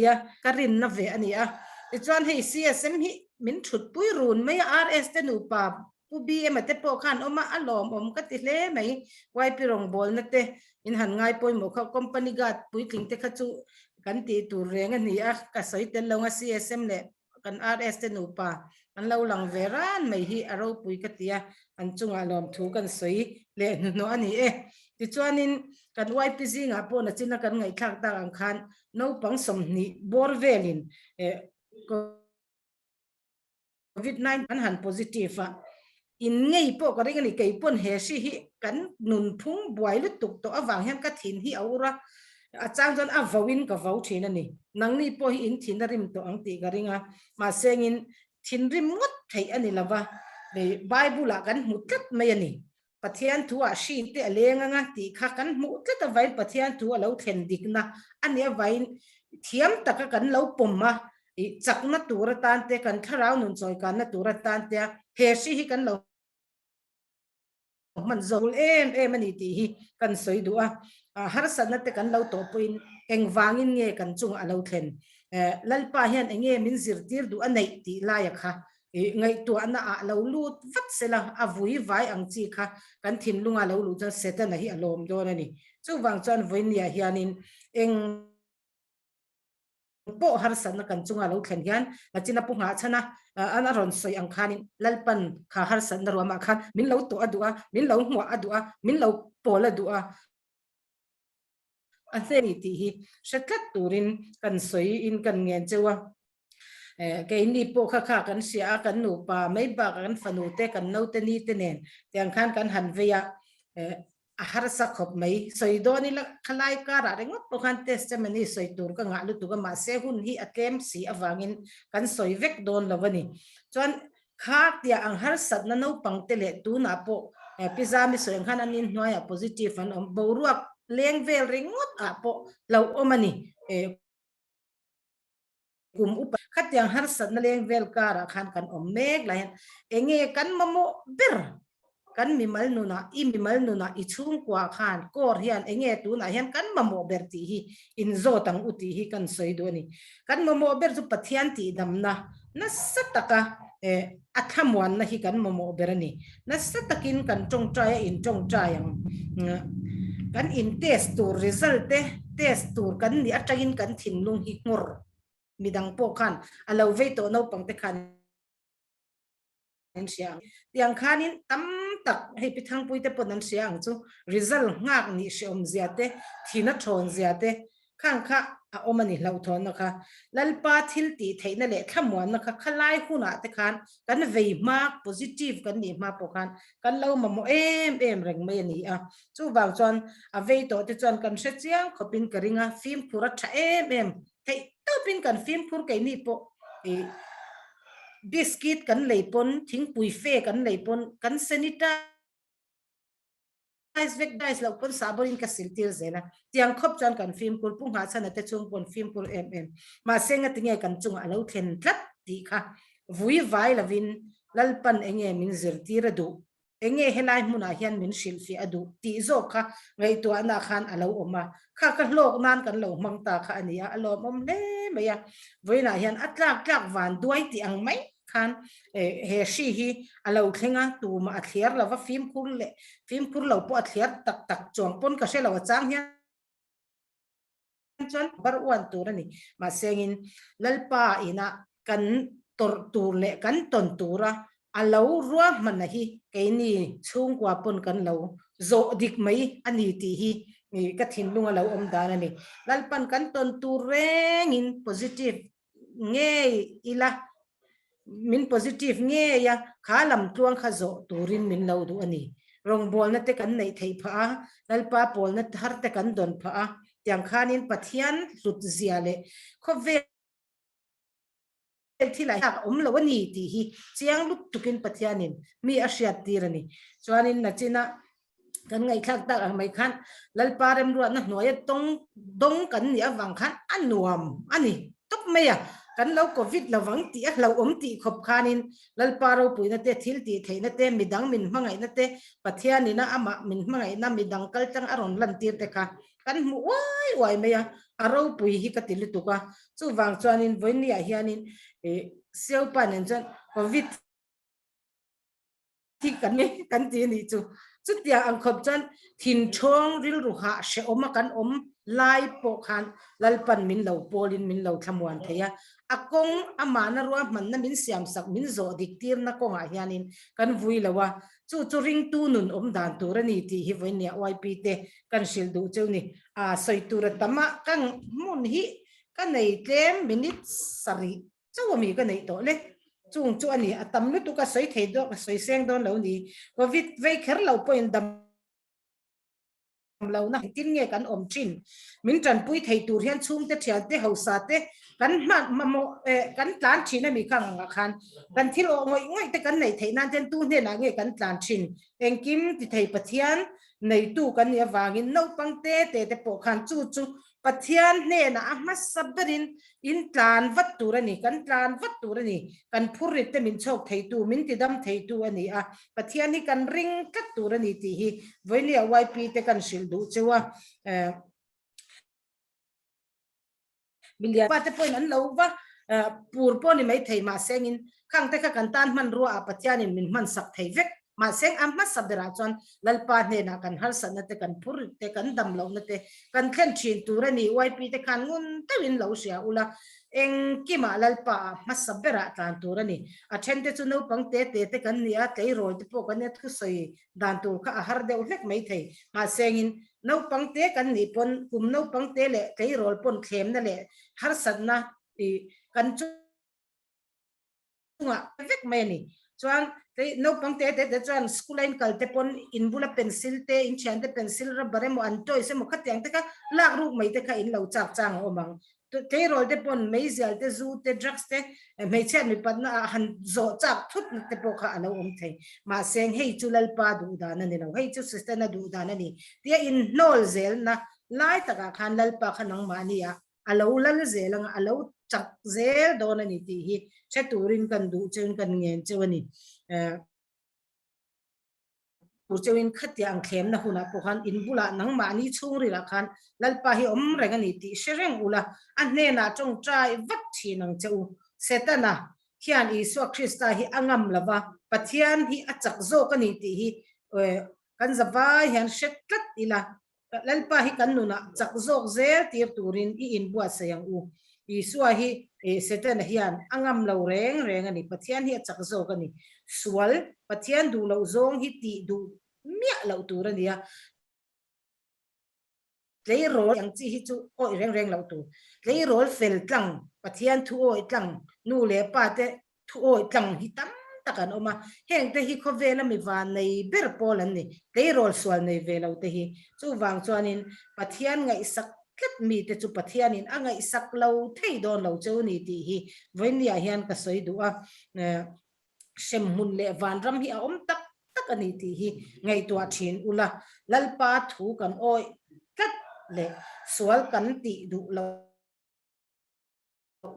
a, ka rinna ve a ni a. Tichuan hei CSM hi min thutpui run mai a, RS te nupa Pu BM a te pawh khan awm a, a lawmawm ka ti hle mai. YP rawngbawlna te in han ngai pawimawh kha company guard puitling te kha chu kan tih tur reng a ni a, ka sawi tel lo nga CSM leh kan RS te nupa an lo lang ve ran mai hi a ropui ka ti a, an chungah lawmthu kan sawi leh hnuhnawh a ni e. Tichuanin kan YP zingah pawh nachina kan ngaihthlak tak ang khan naupang 20 bawr velin eh Covid 19 an han positive a, in ngei pawh ka ring a ni, kei pawn he hri hi kan nunphung buai lutuk tawh avang hian ka thin hi a ur a, a chang chuan a vo in ka vo thin a ni, nangni pawh hi in thin a rim tawh ang tih ka ring a, mahse engin thinrim ngawt theih a ni lova, Bible ah kan hmu tlat mai a ni, Pathian thu ah hri te a leng anga tih kha kan hmuh tlat avain Pathian thu a lo thlen dikna a nih avain thiam taka kan lo pawm a, ih chakna tur atan te kan thlarau nun chawikanna tur atan te a he hri hi kan lo hman zawk em em a ni tih hi kan sawi duh a, harsatna te kan lo tawh pawhin engvangin nge kan chungah a lo thlen Lalpa hian enge min zirtir duh a neih tih laia kha Ih ngaihtuahna ah lo lut vat sela a vui vai ang chi kha kan thinlunga lo luh chuan Setana hi a lawm dawn a ni. Chuvang chuan vawinia hianin eng pawh harsatna kan chunga lo thlen hian China pu nghah chhana an a rawn sawi ang khanin Lalpan kha harsatna ruamah khan min lo tawh a duh a, min lo hmuah a duh a, min lo pawl a duh a. A hne ni tih hi hre tlat turin kan sawi in kan ngen cheu a. Keini pawh kha kha kan hria a, kan nupa mai bakah kan fanu te, kan naute ni te nen tiang khan kan han vei a, a harsa khawp mai. Sawi dawn ila khalai karah ringawt pawh khan testimony sawi tur ka ngah lutuk a, mahse hun hi a tlem si avangin kan sawi vek dawn lo a ni. Chuan Kha tia ang harsatna naupang te leh tunah pawh Pi Zami sawi ang khan an inhnuaiah positive an awm, boruak leng vel ringawt ah pawh hlauhawm a ni. Kum upa khatiang harsatna leng vel karah khan kan awm mek lai hian enge kan mamawh ber kan mimal nunah, i mimal nunah, i chhungkua khan kawr hian enge tunah hian kan mamawh ber tih hi inzawt ang u tih hi kan sawi duh a ni. Kan mamawh ber chu Pathian tihdamna nasa taka a thlamuanna hi kan mamawh ber a ni. Nasa takin kan tawngtai a intawngtai ang. Kan in test tur result te test tur kan nih atangin kan thinlung hi nghawr midang pawh khan a lo vei tawh naupang te khan an hria ang. Tiang khanin tam tak hei Pi Thangpui te pawn an hria ang chu result nghak nih hreawm zia te, thina thawn zia te. Khang kha a awm a ni hlauhthawnna kha. Lalpa thil tih theihna leh thlamuanna kha khalai hunah te khan kan vei hma, positive kan nih hma pawh khan kan lo mamawh em em reng mai a ni a. Chuvang chuan a vei tawh te chuan kan hre chiang khawpin ka ring a, fimkhur a tha em em theih tawpin kan fimkhur keini pawh ih biscuit kan lei pawn, thingpui fe kan lei pawn kan sanitize vek dice loh pawn sahbawrin ka sil tir zel a, tiang khawp chuan kan fimkhur Pu Nghahchhana te chhung pawn fimkhur em em mahse ngatinge kan chungah a lo thlen tlat tih kha vui vai lovin Lalpan enge min zirtir a duh Enge helai hmunah hian min hrilhfiah a duh tih zawk kha ngaihtuahna khan a lo awm a, kha ka hlawk nan kan lo hmang ta kha a ni a, a lawmawm hle mai a. Vawiinah hian a tlak tlak van duai tih ang mai khan he hri hi a lo thleng a, tumah a thliar lo va, fimkhur leh fimkhur lo pawh a thliar tak tak chuang pawn ka hre lo a chang hian. chuan bar uan tur a ni. Mahsengin Lalpa ina kan tawrh tur leh kan tawn tura a lo ruahmanna hi keini chhungkua pawn kan lo zawh dik mai a ni tih hi ka thinlung a lo awm dan a ni. Lalpan kan tawn tur rengin positive ngei ila, min positive ngei a, kha lam tluang kha zawh turin min lo duh a ni. Rawngbawlna te kan neih theih phah a, Lalpa pawlna thar te kan dawn phah a, tiang khanin Pathian hlut zia leh khawvel thilah hian a awm lo a ni tih hi chiang lutukin Pathianin mi a hriat tir a ni. Chuanin nachina kan ngaihthlak tak ang mai khan Lalpa remruatna hnuaia tawng dawng kan nih avang khan a nuam a ni tawp mai a, kan lo covid lovang tih a hlauhawm tih khawp khanin Lalpa ropuina te, thil tih theihna te, midang min hmangaihna te, Pathianina amah min hmangaihna midang kaltlang a rawn lantir te kha kan hmu uai uai mai a, a ropui hi ka ti lutuk a, chuvang chuanin vawiinniah hianin ih Siaupa nen chuan covid Thi kan ni kan ti anih chu. Chutiang ang khawp chuan thinthawng rilru hah hrehawm a kan awm lai pawh khan Lalpan min lo pawlin min lo thlamuan thei a. A kawng amahna ruahmanna min siamsak min zawh dik tirna kawngah hianin kan vui lo a, chu chu ringtu nun awm dan tur a ni tih hi vawinia YP te kan hrilh duh cheu ni. A sawi tur a tam a, ka hmun hi ka nei tlem minute sarih Chauh ami ka neih tawh le. Chung chu a ni, a tam lutuk a sawi thei dawn, a sawi seng dawn lo ni. Covid vei kher lo pawhin dam lo na engtin nge kan awm thin. Min tanpui thei tur hian chhungte thiante hausa te kan hman mamawh eh kan tlan thin ami kha ang ah khan kan thil awh ngawih ngawih te kan neih theih nan ten tu hnenah nge kan tlan thin. Engkim ti thei Pathian neitu kan nih avangin naupang te te te pawh khan chu chu Pathian hnenah a hmasa berin in tlan vat tur a ni, kan tlan vat tur a ni. Kan phurrit te min chhawk theitu, min tidam theitu a ni a, Pathian hi kan ring tlat tur a ni tih hi vawinia YP te kan hrilh duh cheu a. Milian pa te pawhin an lo va pur pawh ni maithei mahsengin khang te kha kan tan hmanrua ah Pathianin min hmansak thei vek. Mahse a hmasa berah chuan Lalpa hnenah kan harsatna te, kan phur te, kan dam lohna te kan thlen thin tur a ni. YP te khan ngun deuhin lo hria ula, engkimah Lalpa ah hmasa berah tlan tur a ni. A then te chu naupang te te te kan ni a, tleirawl te pawh kan nia thusawi dan tur kha a har deuh hlek mai thei. Mahsengin naupang te kan nih pawn kum naupang te leh tleirawl pawn thlemna leh harsatna kan chu chungah vek mai a ni. Chuan kei naupang te te te chuan school a in kal te pawn in bula pencil te in thian te pencil rubber emaw an toys emaw khatiang te kha lak ruk mai te kha in lo chak chang a awm ang. Tleirawl te pawn meizial te zu te drugs te hmeichhiat mipatna ah han zawh chak thut na te pawh kha a lo awm thei. Mahse hei chu Lalpa duh dan a ni lo, hei chu Setana duh dan a ni tia inhnawl zelna lai takah khan Lalpa kha nangmahni ah a lo lal zel anga a lo chak zel dawn a ni tih hi hre turin kan duh cheuin kan ngen cheu a ni. Tur cheuin khatia ang thlemna hunah pawh khan in bulah nangmahni chhungrilah khan Lalpa hi awm reng a ni tih hre reng ula, a hnenah tawngtai vat thin ang che u. Setana hian Isua Krista hi a ngam lova, Pathian hi a chak zawk a ni tih hi kan zavai hian hre tlat ila, Lalpa hi kan nunah chak zawk zel tir turin i inbuatsaih ang u. Isua hi Setana hian a ngam lo reng reng a ni. Pathian hi a chak zawk a ni. Sual, Pathian duh loh zawng hi tih duh miah loh tur a ni a. Tleirawl ang chi hi chu awih reng reng loh tur. Tleirawl fel tlang, Pathian thu awih tlang, nu leh pa te thu awih tlang hi tam tak an awm a. Heng te hi khawvela mi van nei ber pawl an ni. Tleirawl sual nei ve lo te hi. Chuvang chuanin Pathian ngaihsak tlat mite chu Pathianin a ngaihsak lo thei dawn lo cheu ni tih hi vawinia hian ka sawi duh a. Hremhmun leh vanram hi a awm tak tak a ni tih hi ngaihtuah thin ula, Lalpa thu kan awih tlat leh sual kan tih duh lo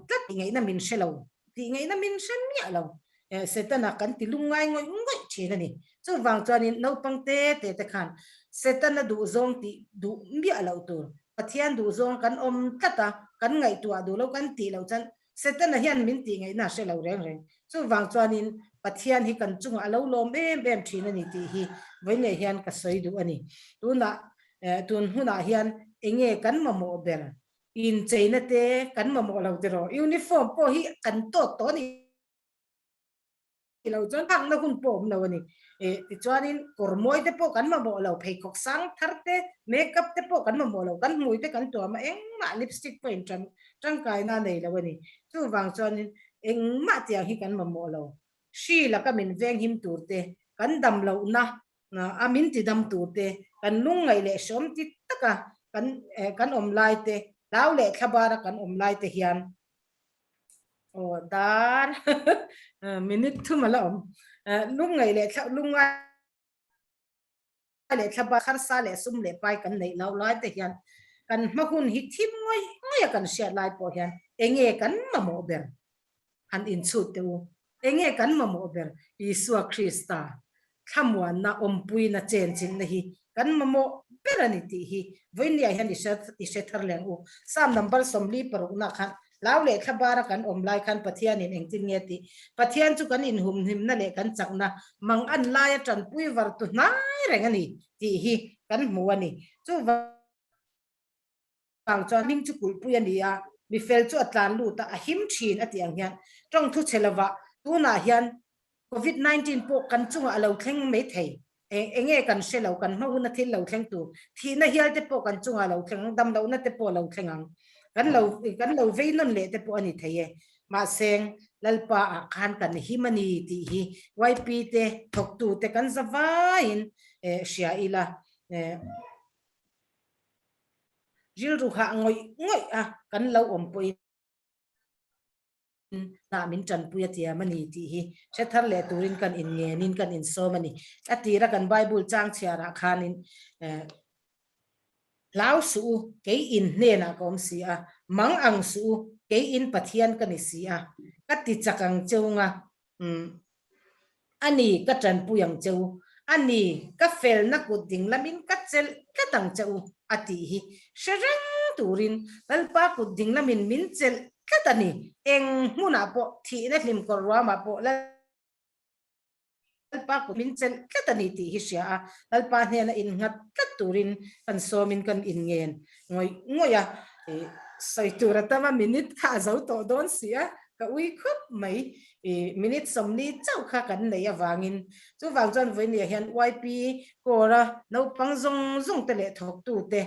tlat tih ngaihna min hre lo, tih ngaihna min hre miah lo. Setana kan ti lungngai ngawih ngawih thin a ni. Chuvang chuanin naupang te te te khan Setana duhzawng tih duh miah loh tur, Pathian duhzawng kan awm tlat a, kan ngaihtuah duh lo kan tih loh chuan Setana hian min tih ngaihna a hre lo reng reng. Chuvang chuanin Pathian hi kan chungah a lo lawm em em thin a ni tih hi vawiinleh hian ka sawi duh a ni. Tunah tun hmunah hian enge kan mamawh ber? Incheina te kan mamawh lo tiraw? Uniform pawh hi kan tawt tawh a ni. Ti lo chuan thakna hun pawh awm lo a ni. Eh, tichuanin kawr mawi te pawh kan mamawh lo, pheikhawk sang thar te, makeup te pawh kan mamawh lo, kan hmui te kan tuam a, engmah lipstick pawhin tang tangkaina a nei lo a ni. Chuvang chuanin engmah tiang hi kan mamawh lo. Hri laka min venghim tur te, kan dam lohna a min tidam tur te, kan lungngaih leh hreawm ti taka kan kan awm lai te, hlau leh thlabara kan awm lai te hian Aw dar minute thum a la awm. Lungngaih leh thla lungngai leh thla ba harsa leh sum leh pai kan neih loh lai te hian kan hma hun hi thim ngawih ngawih a kan hriat lai pawh hian enge kan mamawh ber han inchhut teh u. Enge kan mamawh ber Isua Krista thlamuanna awmpuina chenchilhna hi kan mamawh ber a ni tih hi vawinia hian i hre i hre thar leng u. Psalm number 46 khan hlau leh thla bara kan awm lai khan Pathianin engtin nge tih? Pathian chu kan inhumhimna leh kan chakna mang an laia tanpui var tu hnai reng a ni tih hi kan hmu a ni. Chuvang vang chuan hming chu kulhpui a ni a, mi fel chu a tlan lut a, a him thin a tih ang hian tawng thu chhe lovah tunah hian Covid 19 pawh kan chungah a lo thleng mai thei. Eng enge kan hre lo, kan hma huna thil lo thleng tur thihna hial te pawh kan chungah a lo thleng ang, damlohna te pawh a lo thleng ang. Kan lo kan lo vei nawn leh te pawh a ni thei e. Mahse Lalpa ah khan kan him a ni tih hi YP te thawktu te kan za vaiin hria ila. Rilru hah ngawih ngawih a kan lo awm pawhin hnah min tanpui a tiam a ni tih hi hre thar leh turin kan inngenin kan insawm a ni. A tira kan Bible chang chhiarah khanin Hlau suh u, kei in hnenah ka awm si a, mang ang suh u, kei in Pathian ka ni si a, ka ti chak ang cheu nga, umm. A ni, ka tanpui ang che u. A ni, ka felna kut ding lamin ka chelh tlat ang che u, a tih hi hre reng turin Lalpa kut ding lamin min chelh tlat a ni. Eng hmunah pawh, thihna hlim kawr ruamah pawh Lalpa kut min chelh tlat a ni tih hi hria a, Lalpa hnena innghat tlat turin kan sawmin kan inngen ngawih ngawih a. Sawi tur a tam a, minute kha a zo tawh dawn si a, ka ui khawp mai. I minute 40 chauh kha kan neih avangin chuvang chuan vawinia hian YP Core-a naupang zawng zawng te leh thawktu te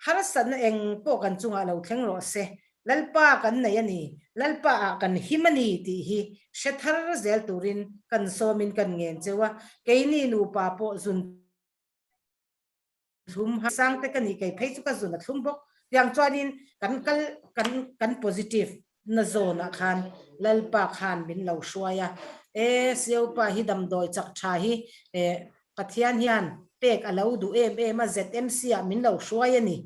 harsatna eng pawh kan chungah lo thleng rawh se, Lalpa kan nei a ni, Lalpa ah kan him a ni tih hi hre thar zel turin kan sawmin kan ngen cheu a, keini nupa pawh zun thlum ha sang te ka ni kei phei chu ka zun a thlum bawk tiang chuanin kan kal kan kan positive na zawn ah khan Lalpa khan min lo hruai a e Siopa hi damdawi chak tha hi e Pathian hian pek a lo duh em em a ZMC ah min lo hruai a ni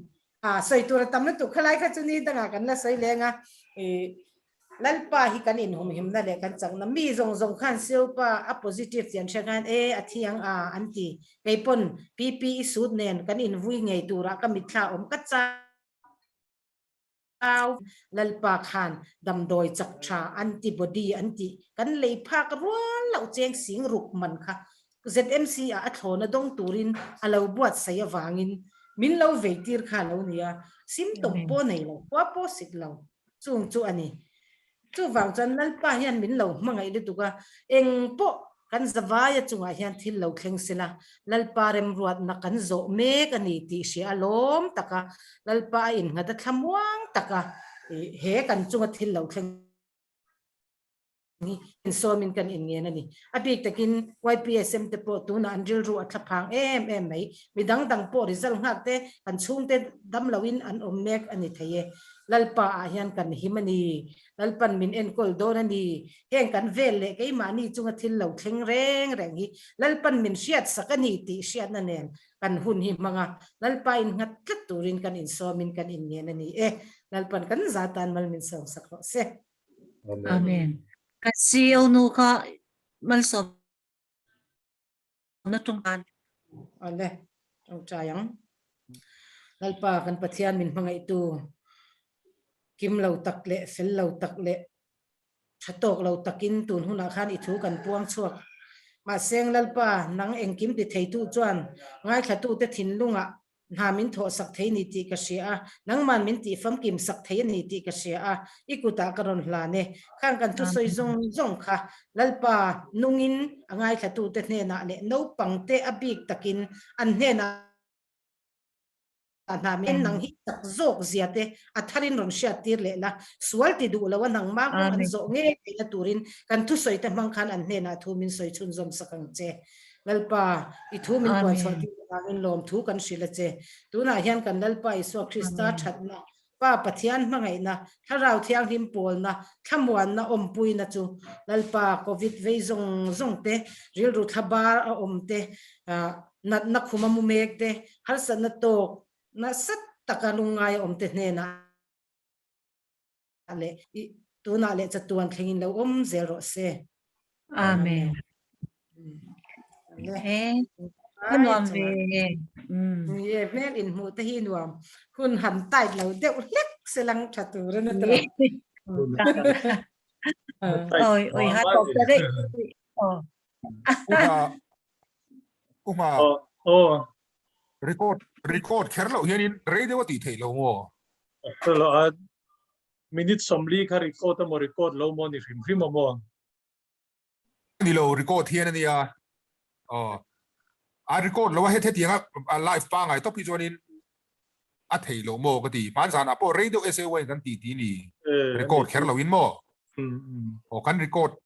a sawi tur a tam lutuk khalai kha chu ni dangah kan la sawi leng a e Lalpa hi kan inhumhimna leh kan chakna mi zawng zawng khan Silpa a positive tih an hria khan e a thi ang a an ti. Kei pawn PPE suit nen kan invui ngei turah ka mitthla awm ka chau. Lalpa khan damdawi chak tha antibody an tih kan lei phak rual loh cheng sing ruk man kha ZMC ah a thlawna dawng turin a lo buatsaih avangin min lo vei tir kha a lo nia. Symptom pawh nei lo, khua pawh sik lo. Chung chu a ni. Chuvang chuan Lalpa hian min lo hmangaih lutuk a, eng pawh. Kan zavaia chungah hian thil lo thleng sela, Lalpa remruatna kan zawh mek a ni tih hria a lawm tak a, Lalpa a innghat a thlamuang tak a, he kan chunga thil lo thleng hi insawmin kan inngen a ni. A bik takin YPSM te pawh tunah an rilru a thlaphang em em mai. Mi dang dang pawh result nghak te kan chhungte dam loin an awm mek a ni thei e. Lalpa ah hian kan him a ni. Lalpan min enkawl dawn a ni. Heng kan vel leh keimahni chunga thil lo thleng reng reng hi Lalpan min hriatsak a ni tih hriatna nen kan hun hi hmang a, Lalpa innghat tlat turin kan insawmin kan inngen a ni e. Lalpan kan za tan mal min sawmsak rawh se. Amen. Kan CEO nu kha malsawm na tung an. Ale, tawngtai ang. Lalpa kan Pathian min hmangaihtu kim lo tak leh fel lo tak leh tha tawk lo takin tun hunah khan i thu kan puang chhuak. Mahseng Lalpa nang engkim ti theitu chuan ngaithlatute thinlungah Hna min thawh sak thei ni tih ka hria a, nangman min tih famkim sak thei a ni tih ka hria a, i kutah ka rawn hlan e. Khang kan thusawi zawng zawng kha Lalpa nungin a ngaithlatute hnenah leh naupangte a bik takin an hnenah hna min nang hi chak zawk zia te a tharin rawn hriattir leh la, sual ti duh lo a nangmah kawng an zawh ngei theihna turin kan thusawi te hmang khan an hnenah thu min sawi chhunzawm sak ang che. Lalpa, i thu min puan chhuah tir avangin lawmthu kan hrilh a che. Tunah hian kan Lalpa Isua Krista thatna, Pa Pathian hmangaihna, Thlarau Thianghlim pawlna, thlamuanna awmpuina chu Lalpa Covid vei zawng zawng te, rilru thla bar a awm te, natna khum a mu mek te, harsatna tawk nasa taka lungngai a awm te hnenah leh i tunah leh chatuan thlengin lo awm zel rawh se. Amen. Eh, ka nuam ve. Ni e, hmel in hmuh te hi nuam. Hun han tight lo deuh hlek se lang tha tur a na tawh. Oi, oi, ha tawp ta daih. Oh. Uma, uma. Oh. Record, record kher loh hianin rei deuh a tih theih lo maw? Hre lo a, minute 40 kha record emaw record lo maw ni hrim hrim amaw? Ni lo, record hian a nia. Aw. A record lo a he hetiang a live pangai tawp hi chuanin a thei lo maw ka ti. Hmanzanah pawh rei deuh SAY kan tih ti ni. Record kher loin maw? Aw, kan record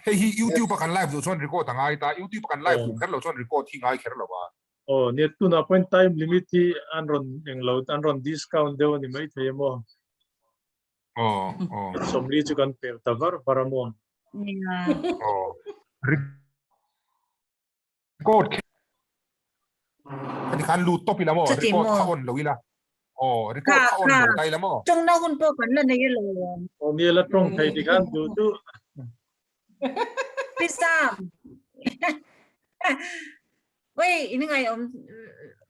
Hei hi YouTube a kan live duh chuan record a ngai ta, YouTube a kan live duh kher lo chuan record hi ngai kher lo a. Aw, nia tunah pawhin time limit hi an rawn eng lo, an rawn discount deuh a ni maithei emaw. Aw, aw. 40 chu kan pel ta var var a maw. Nia. Aw. Record kher Khati khan lut tawp ila maw? Chuti Record maw? kha on lo ila. Aw, record Kha kha on kha lo ta ila maw? tawng na hun pawh kan la nei alawm. Aw nia la tawng thei ti khan duh duh. Pi Sam. Oi, in ngai awm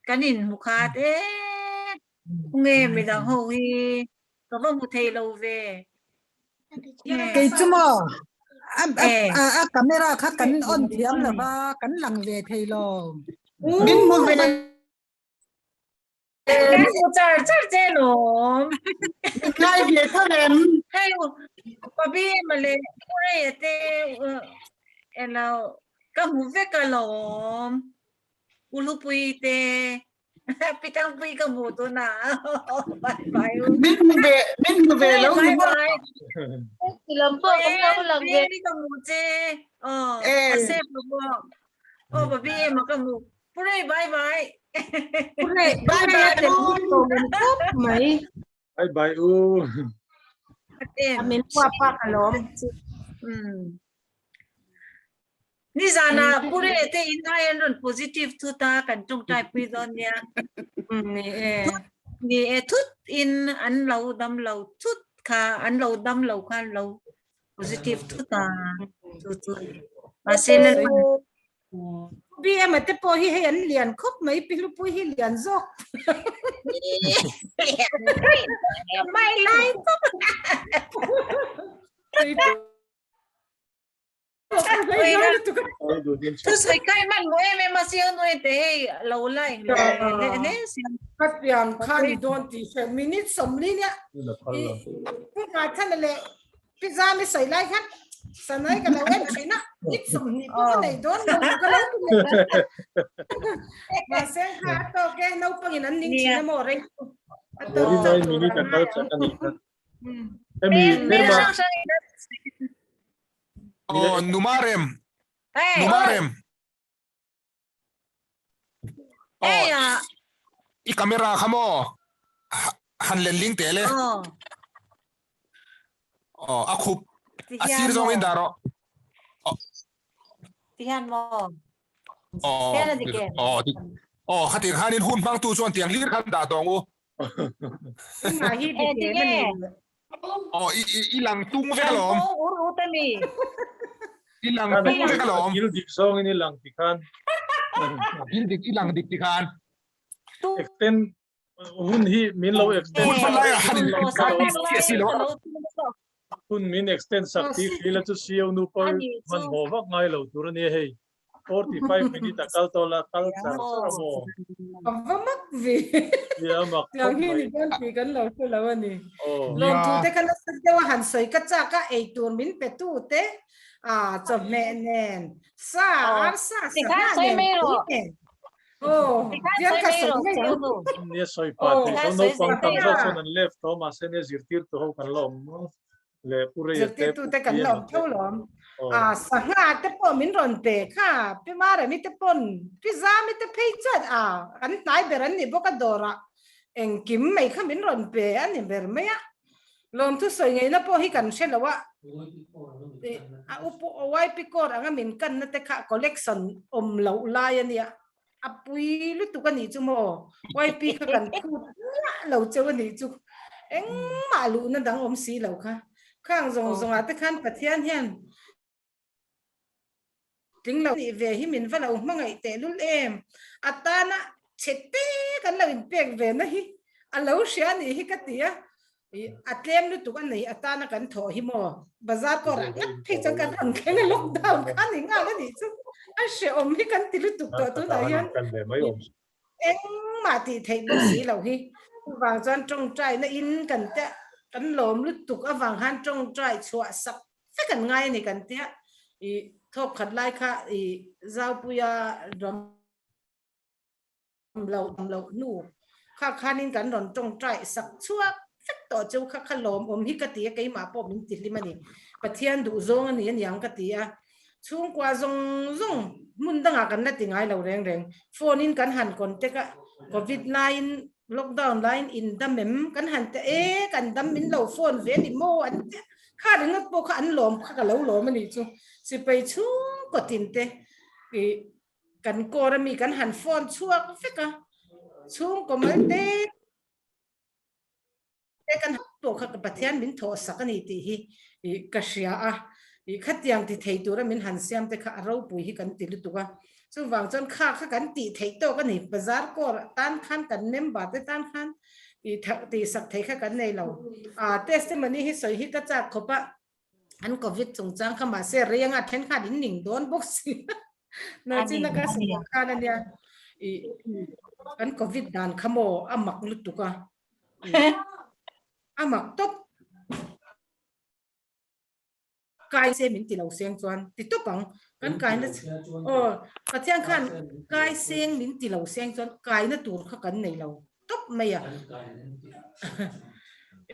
kan in hmu khat e. Nge midang ho hi ka va hmu thei lo ve. Kei chu maw a a a camera kha kan on thiam lo va kan lang ve thei lo. Min hmu ve. Kan hmu char char che lawm. Ngai ve tho em. Hei pabi male purei ate elo ka hmu vek alawm. Ulupui te Pitangpui ka hmu tuna. Bye bye. Min hmu ve, min hmu ve lo ni maw? Lam pawh kan lo lang ve. Baby ka hmu che. Oh, a save lo pawh. Oh, baby em ka hmu. Purei bye bye. Purei bye bye. Khawp mai. Bye bye u. Amen pa pa ka lawm. Nizana pure te in ai an rawn positive thu ta kan tawngtai pui dawn nia. Ni e. Ni e thut in an lo dam lo thut kha an lo dam lo khan lo positive thu ta chu chu. Mahse lalpa BM te pawh hi hei an lian khawp mai pi hlupui hi lian zawk. Mai lai tawp. Thusawi kai man mu em em a siang nuai te hei lo la eng lo le le siang. Ka piang kha ni dawn tih hre minute 40 nia. Pu Ngaithana leh Pi Zami sawi lai khan. Sanai ka lo en thin a, it 20 pawh ka nei dawn lo ka lo ti leh. Mahse kha a tawk e, naupangin an ning thin a maw rei chu. A tawk chauh 49 tur minute a a kal ngai chak ang. a nih kha. Hemi tlema Aw Numarem. Numarem. Aw i camera kha maw han len ling teh le. Aw a khup a sir zawng in dah rawh. Tihian maw? Aw aw khatiang khanin hun hmangtu chuan tiang hlir khan dah tawh ang u. Engmah hi dik em a ni. Aw i i i lang tung vek alawm. Kan ur ut a ni. I lang tung vek alawm. Kil dik zawngin i lang ti khan. Kil dik i lang dik ti khan. Extend hun hi min lo extend. Hun hman lai ah han in chiah si lo. Hun min extend sak ti feel a chu CEO nu pawh hman haw vak ngai lo tur a nia hei. 45 minute a kal tawh la kal char char a maw? A va mak ve. Nia mak Tiang khawp hi mai. ni dawn tih kan lo hre lo a ni. Aw. Lawmthu te kha nasa deuh a han sawi ka chak a ei tur min pe tu te ah chawhmeh nen sa arsa Tikhan sangha sawi nen mai tui rawh. nen. Aw Tikhan tiang sawi ka mai sawi rawh mai cheu ang. nu. Nia sawi pah Aw. thei Tikhan chuan sawi naupang sawi tam mai zawk rawh. chuan an left tawh mahse nia zirtirtu ho kan la awm le pu rei te Zirtirtu te kan la awm tho lawm. Aw. A sangha te pawh min rawn pe kha Pi Maremi te pawn Pi Zami te phei chuan a kan hnai ber an nih bawk a dawrah engkim mai kha min rawn pe a ni ber mai a. Lawmthu sawi ngaihna pawh hi kan hre lo a. A upu YP Corps anga min kanna te kha collection awm loh lai a nia. A pui lutuk a nih chu maw? YP kha kan phut miah lo cheu a nih chu. Engmah luhna dang awm si lo kha. Khang zawng zawngah te khan Pathian hian tling lo nih ve hi min va lo hmangaih tehlul em. A tana chhe te kan lo inpek ve na hi a lo hria a nih hi ka ti a. A tlem lutuk a nei atana kan thawh hi maw bazar pawh rah ngat phei chuan kan rawn thleng a lockdown kha ni nghal a nih chu a hrehawm hi kan ti lutuk tawh tunah hian engmah tih theih bawk si lo hi chuvang chuan tawngtai na in kan te kan lawm lutuk avang khan tawngtai chhuah sak vek an ngai a ni kan tia i thawk khat lai kha i zaupuia ram lo dam loh hnu kha khanin kan rawn tawngtai sak chhuak vek tawh chu kha kha lawmawm hi ka ti a keimah pawh min ti hlim a ni. Pathian duh zawng a ni aniang ka ti a, chhungkua zawng zawng hmun dangah kan la ti ngai lo reng reng. Phone in kan han contact a, covid laiin lockdown laiin in dam em kan han ti e kan dam min lo phone ve ni maw an ti a, kha ringawt pawh kha an lawm kha ka lo lawm a nih chu. Sipai chhungkaw tin te ih Kan kawr ami kan han phone chhuak vek a, chhungkaw mal te te kan pawh kha ka Pathian min thawh sak a ni tih hi ka hria a, khatiang ti thei tura min han siam te kha a ropui hi kan ti lutuk a, chuvang chuan kha kha kan tih theih tawk a ni, bazar kawr tan khan kan member te tan khan tih sak thei kha kan nei lo, testimony hi sawi hi ka chak khawp a. an covid chungchang kha mahse rei anga then khan in ning dawn bawk si na chin ka sawi khan ania i kan covid dan kha maw a mak lutuk a a mak tawp kai se min ti lo seng chuan ti tawp ang kan kai na aw pathian khan kai seng min ti lo seng chuan kai na tur kha kan nei lo tawp mai a.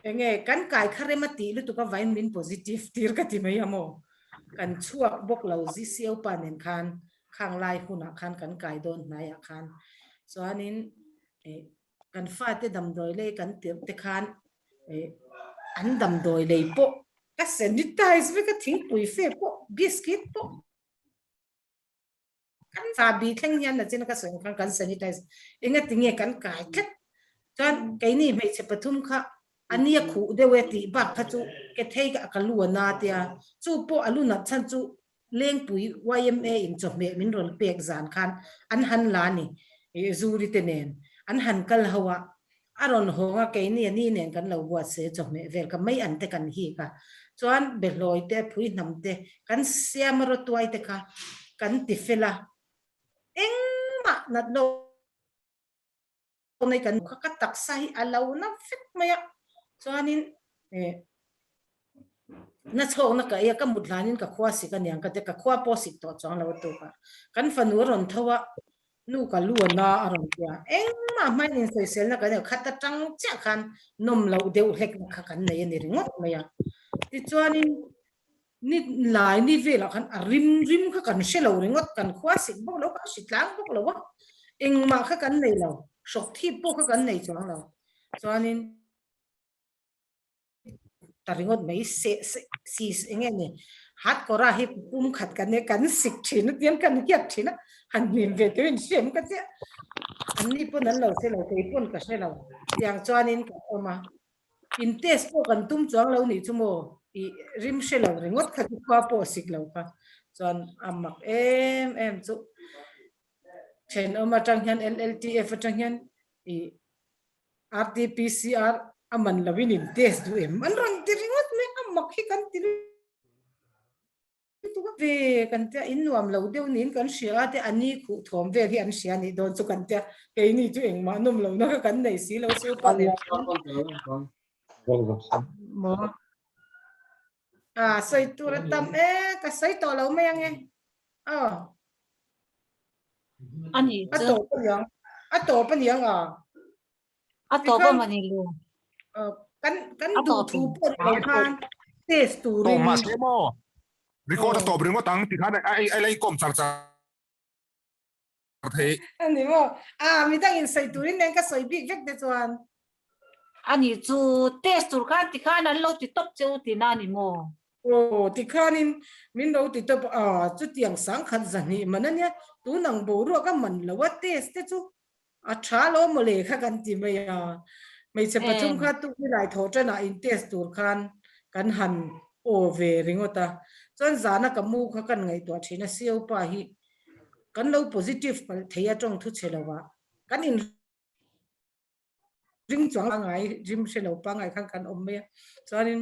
Enge kan kai kha rem a tih lutuk a vain min positive tir ka ti mai a maw. Kan chhuak bawk lo ZCO pa nen khan khang lai hunah khan kan kai dawn hnaiah khan chuanin kan fate damdawi lei kan tirh te khan an damdawi lei pawh ka sanitize vek a thingpui fe pawh biscuit pawh Kan chahbi thleng hian nachin ka sawi ang khan kan sanitize enga tinge kan kai tlat chuan keini hmeichhe pathum kha a nia khuh deuh e tih bak kha chu ke thei ka ka lu a na tia chu pawh a lu nat chhan chu Lengpui yma in chawhmeh min rawn pek zan khan an han la ni zuri te nen an han kal ho a A rawn hawng a, keini a ni nen kan lo buat se chawhmeh vel ka mai an te kan hik a, chuan behlawi te, phui hnam te, kan siam a rawtuai te kha kan ti fel a, engmah nat lo nei kan kha ka taksa hi a lo na vek mai a, chuanin eh. Na chhawk na ka ei a, ka mut hlanin ka khua sik aniang ka tia, ka khua pawh sik tawh chuang lo a tuk a. Kan fanu a rawn tho a, nu ka lu a na a rawn tia. Engmah hmain insawiselna kan nei, khat atang chiah khan nawm loh deuh hlekna kha kan nei a ni ringawt mai a. Tichuanin ni lai ni velah khan a rim rim kha kan hre lo ringawt, kan khua sik bawk lo, kan hri tlang bawk lo a, engmah kha kan nei lo, hrawk thip pawh kha kan nei chuang lo. Chuanin. Ta ringawt mai se se si eng nge ni hat kawra hi pum khat kan nia kan sik thin a tiang kan hiat thin a han hnim ve teuh in hriam ka chiah an ni pawn an lo hre lo kei pawn ka hre lo tiang chuanin kan awm a in test pawh kan tum chuang lo nih chu maw ih rim hre lo ringawt kha chu khua pawh sik lo kha chuan a mak em em chu thenawm atang hian L_L_T_F atang hian ih RTPCR a man lo in in test duh em? An rawn ti ringawt mai a mak hi kan ti lutuk a ve kan tia in nuam lo deuh niin kan hria a te a ni khuh thawm vel hi an hria nih dawn chu kan tia keini chu engmah nawm lo na kha kan nei si lo chu pa nen maw a sawi tur a tam e ka sawi tawh lo mai ange aw Ani a chu. tawp aniang a tawp aniang a. A tawp a mani lu. Kan kan duh thu pawh ni lo khan test turin. Tawp mahse maw record a tawp ringawt ang ti khan a a lei kawm char char thei. Ani maw a midang in sawi turin nen ka sawi bik vek te chuan. Ani chu test tur khan ti khan an lo ti tawp cheu tina ani maw. Aw tikhanin min lo ti tawp a, chutiang sangkhat zahnih man ania, tun ang boruak a man lo a test te chu a tha lo mawle kha kan ti mai a. Hmeichhe pathum kha tukni lai thawh tanah in test tur khan kan han aw ve ringawt a, chuan zana ka mu kha kan ngaihtuah thin a, CO pa hi kan lo positive palh thei a tawng thu chhe lo ah kan in ring chuang pangai rim hre lo pangai khan kan awm mai a, chuanin.